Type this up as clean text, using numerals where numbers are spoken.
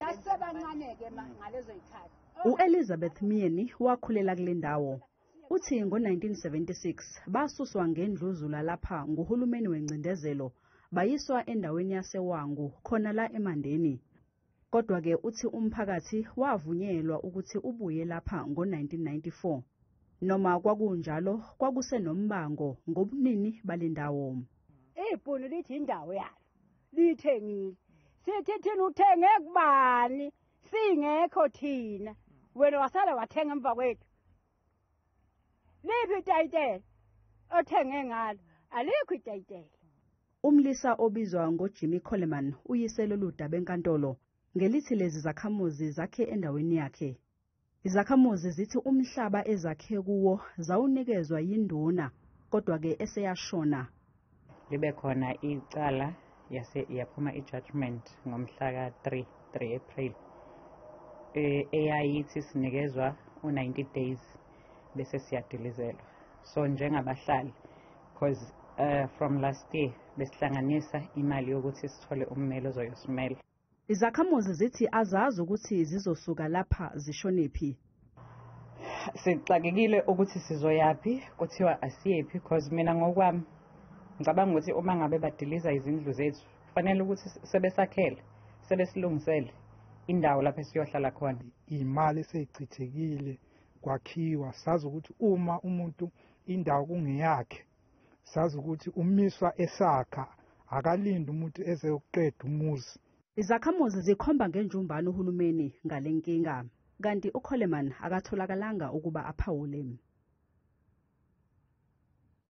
Sasisebancane-ke ngalezo y'khathi. U-Elizabeth Myeni wakhulela kule ndawo. Uthi ngo-1976 basuswa ngendluzula lapha nguhulumeni wengcindezelo bayiswa endaweni yaseWangu khona la eMandeni. Kodwa-ke uthi umphakathi wavunyelwa ukuthi ubuye lapha ngo-1994. Noma kwakunjalo kwakusenombango ngobunini bale ndawo. Ibhunu lithi indawo yalo liyithengile. Sithi thina uthenge kubani? Singekho thina. Wena wasala wathenga emva kwethu. Liphi itayitela othenge ngalo? Alikho itayitela. Umlisa obizwa ngoJimmy Coleman uyise lolu daba enkantolo ngelithi lezi zakhamuzi zakhe endaweni yakhe. Izakhamuzi zithi umhlaba ezakhe kuwo zawunikezwa yinduna kodwa-ke eseyashona. Libe khona icala yase yaphuma i-judgment ngomhla ka-3 3 April eyayithi sinikezwa u-90 days bese siyadilizelwa. So njengabahlali, because from last year besihlanganisa imali yokuthi sithole ummeli ozoyosimela. Izakhamuzi zithi azazi ukuthi zizosuka lapha zishonephi. Sixakekile ukuthi sizoyaphi, kuthiwa asiyephi, because mina ngokwami ngicabanga ukuthi uma ngabe badiliza izindlu zethu kufanele ukuthi sebesakhele, sebesilungisele indawo lapho esiyohlala khona. Imali eseyichithekile kwakhiwa, sazi ukuthi uma umuntu indawo kungeyakhe, sazi ukuthi umiswa esakha, akalindi umuntu ezeyoqeda umuzi. Izakhamuzi zikhomba ngenjumbane uhulumeni ngale nkinga, kanti uColeman akatholakalanga ukuba aphawule.